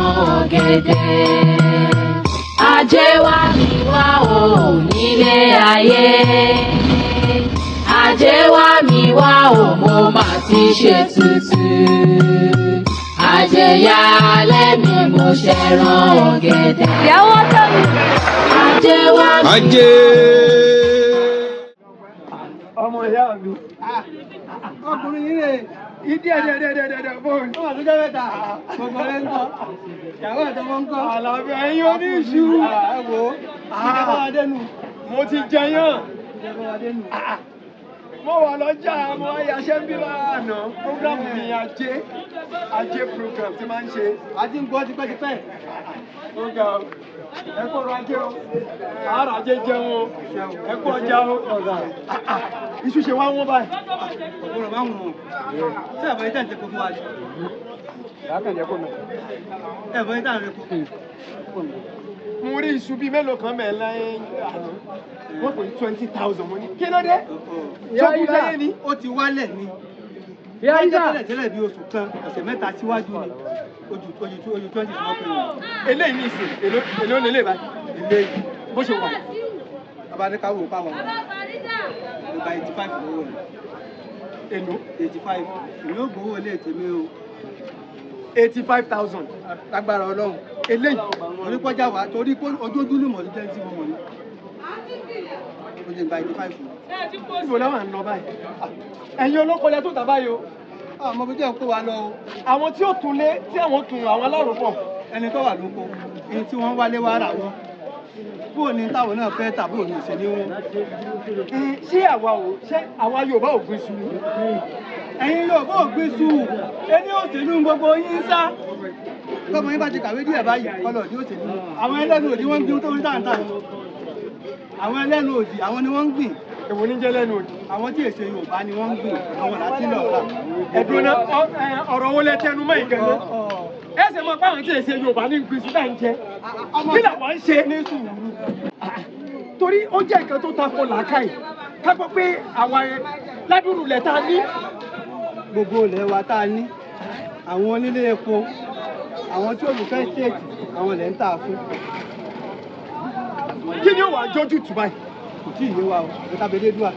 Ọ̀gẹ̀dẹ̀. Ajé wá mi wá o nílé ayé. Ajé wá mi wá o, mo mà ti ṣe tuntun. Ajé yá lẹ́mi, mo ṣẹ̀ràn ọ̀gẹ̀dẹ̀. Ìyàwó tó mi. Ajé wá mi. Ajé. Ọmọ ìyá mi. Ọkùnrin yìí rè. Ìdí ẹ̀dẹ̀ ẹ̀dẹ̀ ẹ̀dẹ̀ ẹ̀dẹ̀ bóun. Ó wà tó jẹ́ mẹ́ta. Gbogbo rẹ̀ ń kọ́. Ìyàwó àtọmọ ń kọ́. Àlàáfíà, ẹ̀yin oníṣu. Ẹ wò ó. Ìjọba wa dénú. Mo ti jẹyàn. Ìjọba wa dénú. Mo wà lọ́jà, mo yaṣẹ́ ń bí lánàá. Program mi Ajé. Ajé program tí máa ń ṣe. A ti ń gbọ́ tipẹ́tipẹ́. Ó ga o. Ẹ kó ọrọ̀ ajé o. Àárọ̀ ajé jẹun o. Ẹ kó ọjà o. Iṣu ṣe wá wọ́n báyìí. Ọ̀gbọ́n máa ń wọ̀n. Ṣé ẹ̀fọ́ yìí tẹ̀ ń tẹ́kọ̀ fún wa ni? Ẹ̀fọ́ yìí tẹ̀ ń rẹ́kọ̀. Mo rí iṣu bíi mélòó kan mẹ́ẹ̀ lẹ́yìn àná. Wọ́n pè ní 20,000. Mo ní kí ló dé? Ṣọ́kú láyé ni. Ó ti wálẹ̀ ni. Ìyá Ó jẹ́ Isa. tẹ́lẹ̀ tẹ́lẹ̀ bí oṣù kan, ọ̀sẹ̀ mẹ́ta síwájú ni. Ojú 20 tí wọ́n pè wọ́n. Eléyìí ní ìsìn, èló lélẹ̀ báyìí? Eléyìí. Bó ṣe wà. Bàbá ní ká wò ó káwọn. Mo gba 85 lọ́wọ́ rẹ̀. Èló? 85. Èmi ò gbowó ilé tèmi o. 85,000. Lágbára Ọlọ́run. Eléyìí. Torí kọjá wa, torí pé ojoojúlùmọ̀ ló jẹ́ tí mo mọ̀ ní. Ó jẹ́ gba 85. Níbo la wà ń lọ báyìí? Ẹ̀yin olóko lẹ tó tà báyìí o. Àwọn ọmọ jẹ́ kó wa lọ o. Àwọn tí ó tún lé, tí àwọn tún àwọn aláròpọ̀. Ẹni tó wà lóko, ẹni tí wọ́n wálé wá rà wọ́n. Bóò ni táwọn náà fẹ́ tà, bóò ni ò ṣe ní wọ́n. Ṣé àwa ò ṣé àwa Yorùbá ò gbin iṣu ni? Ẹ̀yin yóò bó gbé sùn, ẹni òṣèlú gbogbo yín sá. Tọ́mọ yín bá ti kàwé díẹ̀ báyìí, kọlọ̀ ní òṣèlú. Àwọn ẹlẹ́nu òdì wọ́n ń gbin tó ń tàǹtà. Àwọn ẹlẹ́nu òdì, àwọn ni wọ́n ń gbìn. Èwo ní jẹ́ lẹ́nu òdì? Àwọn tí èsè Yorùbá ni wọ́n ń gbìn. Àwọn láti lọ rà. Ẹ̀dùn náà, ọ̀rọ̀ wo lẹ tẹnu mọ́ ìgànnà? Ẹ ṣe mọ pé àwọn tí èsè Yorùbá ní gbin iṣu tá ń jẹ. Kí làwọn ń ṣe? Ní sùúrù. Torí ó jẹ́ nǹkan tó tako làákàyè. Ká gbọ́ pé àwa ládùúrú lẹ̀ tá a ní. Gbogbo ilẹ̀ wa tá a ní, àwọn onílé epo, àwọn tí olùfẹ́ stéètì, àwọn ilẹ̀ ń tà fún. Kí ni ó wàá jójú tù báyìí? Kò tí ì yé wa o, ìta bèlè dùà.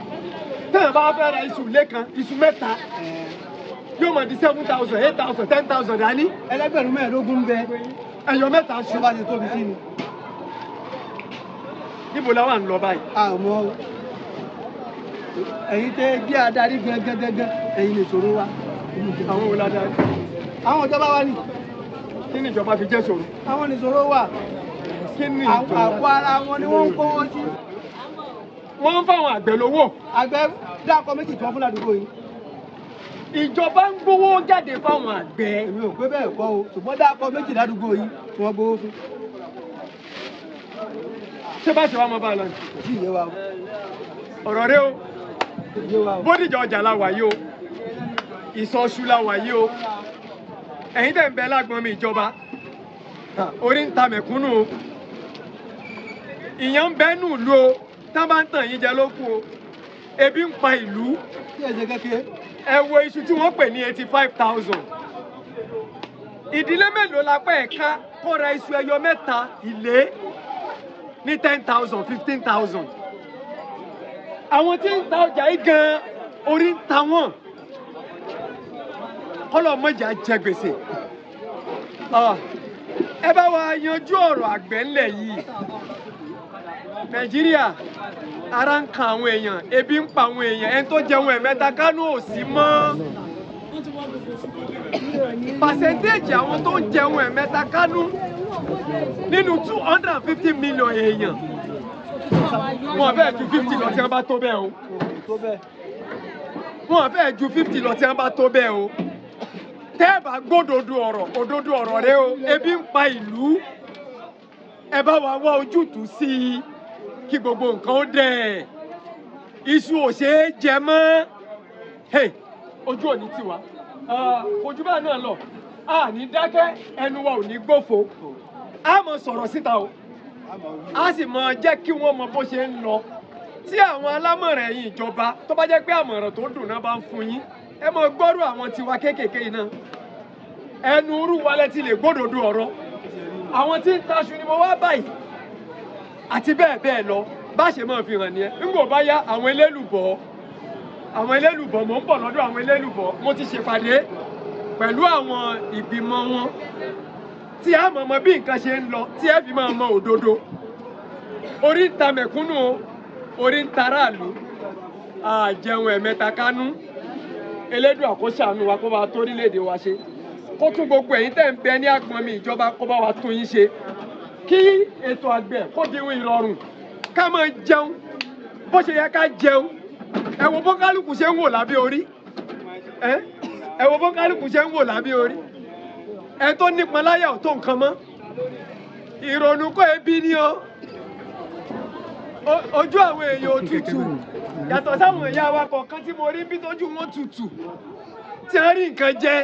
Téèyàn bá fẹ́ ra iṣu lẹ́kan, iṣu mẹ́ta, yóò máa di 7,000, 8,000, 10,000 dání. 15,000 ń bẹ. Ẹyọ mẹ́ta Tó ṣu. bá ti tóbi sí ni. Níbo la wà ń lọ báyìí? Àmọ́ ẹ̀yin tẹ́ jẹ́ adarí gangan gangan, ẹ̀yin lè ṣòro wa. Àwọn wo la darí? Àwọn ìjọba wa ni. Kí ni ìjọba fi jẹ́ ṣòro? Àwọn nìṣòro wa. Kí ni ìjọba? Àpò ara wọn ni wọ́n ń kówó sí. Wọ́n ń fáwọn àgbẹ̀ lówó. Àgbẹ̀ dákọ méjì tí wọ́n fún ládùúgbò yìí. Ìjọba ń gbowó jáde fáwọn àgbẹ̀. Èmi ò pé bẹ́ẹ̀ kọ́ o, ṣùgbọ́n dákọ méjì ládùúgbò yìí tí wọ́n gbowó fún. Ṣé bá ṣe wá mọ bá a lọ ni? Kò tí ì yé wa o. Ọ̀rọ̀ rẹ o. Kò yé wa o. Bódìjà ọjà la wà yìí o. Ìsọṣu la wà yìí o. Ẹ̀yin tẹ̀ ń bẹ lágbọ́n mi ìjọba. Orí ń ta mẹ̀kúnnù o. Ìyẹn ń bẹ nù ìlú o. Tá bá ń tàn yín jẹ ló kù o. Ebi ń pa ìlú. Kí ẹ ṣe kékeré. Ẹ wo iṣu tí wọ́n pè ní 85,000. Ìdílé mélòó la pẹ́ ẹ̀ka kó ra iṣu ẹyọ mẹ́ta ìlé ní 10,000, 15,000? Àwọn tí ń ta ọjà yìí gan orí ń ta wọ́n. Kọ́lọ̀ mọ̀jà jẹ gbèsè. Ẹ bá wa yanjú ọ̀rọ̀ àgbẹ̀ ńlẹ̀ yìí. Nàìjíríà, ara ń kan àwọn èèyàn, ebi ń pa àwọn èèyàn, ẹni tó jẹun ẹ̀mẹ́ta kánú ò sí mọ́. Percentage àwọn tó ń jẹun ẹ̀mẹ́ta kánú nínú 250 million èèyàn, wọn fẹ́ẹ̀ ju 50 lọ tí wọ́n bá tó bẹ́ẹ̀ o. Tó bẹ́ẹ̀. Wọn fẹ́ẹ̀ ju 50 lọ tí wọ́n bá tó bẹ́ẹ̀ o. Tẹ́ ẹ bá gbódodo ọ̀rọ̀, òdodo ọ̀rọ̀ rẹ o, ebi ń pa ìlú. Ẹ bá wa wá ojútùú sí i kí gbogbo nǹkan ó dẹ̀. Iṣu ò ṣeé jẹ mọ́. Hey, ojú ò ní tiwa. Ojú bá náà lọ, a ní dákẹ́, ẹnu wa ò ní gbófo. A mọ̀ sọ̀rọ̀ síta o, a sì mọ̀ jẹ́ kí wọ́n mọ bó ṣe ń lọ. Tí àwọn alámọ̀ràn ẹ̀yin ìjọba tó bá jẹ́ pé àmọ̀ràn tó dùn náà bá ń fún yín, ẹ mọ̀ gbọ́rọ̀ àwọn tiwa kéékèèké yìí náà. Ẹnu irú wa lẹ ti lè gbódòdó ọ̀rọ̀. Àwọn tí ń taṣu ni mo wá báyìí àti bẹ́ẹ̀ bẹ́ẹ̀ lọ. Bá ṣe máa fi hàn nìyẹn. Ńgbò bá yá àwọn elélùbọ́, àwọn elélùbọ́, mò ń bọ̀ lọ́dọ̀ àwọn elélùbọ́. Mo ti ṣèpàdé pẹ̀lú àwọn ìgbìmọ̀ wọn tí a mọ̀ mọ̀ bí nǹkan ṣe ń lọ, tí ẹ fi máa mọ òdodo. Orí ń ta mẹ̀kúnnù o, orí ń ta aráàlú. Àjẹun ẹ̀mẹ́ta kánú. Elédùà kó ṣàánú wa, kó bá tó orílẹ̀-èdè wa ṣe, kó tún gbogbo ẹ̀yin tẹ́ ń bẹ ní àgbọ̀n mi ìjọba, kó bá wa tún yín ṣe, kí ètò àgbẹ̀ kó di ohun ìrọ̀rùn, ká máa jẹun bó ṣe yẹ ká jẹun. Ẹ wo bó kálukú ṣe ń wò lábẹ́ orí, ẹ ẹ wo bó kálukú ṣe ń wò lábẹ́ orí. Ẹ tó nípọn láyà ò tó nǹkan mọ́. Ìrònú kọ́ ebi ni o. Ojú àwọn èèyàn ò tutù, yàtọ̀ sáwọn ìyá wa kọ̀ọ̀kan tí mo rí bí tójú wọn tutù tí wọ́n rí nǹkan jẹ.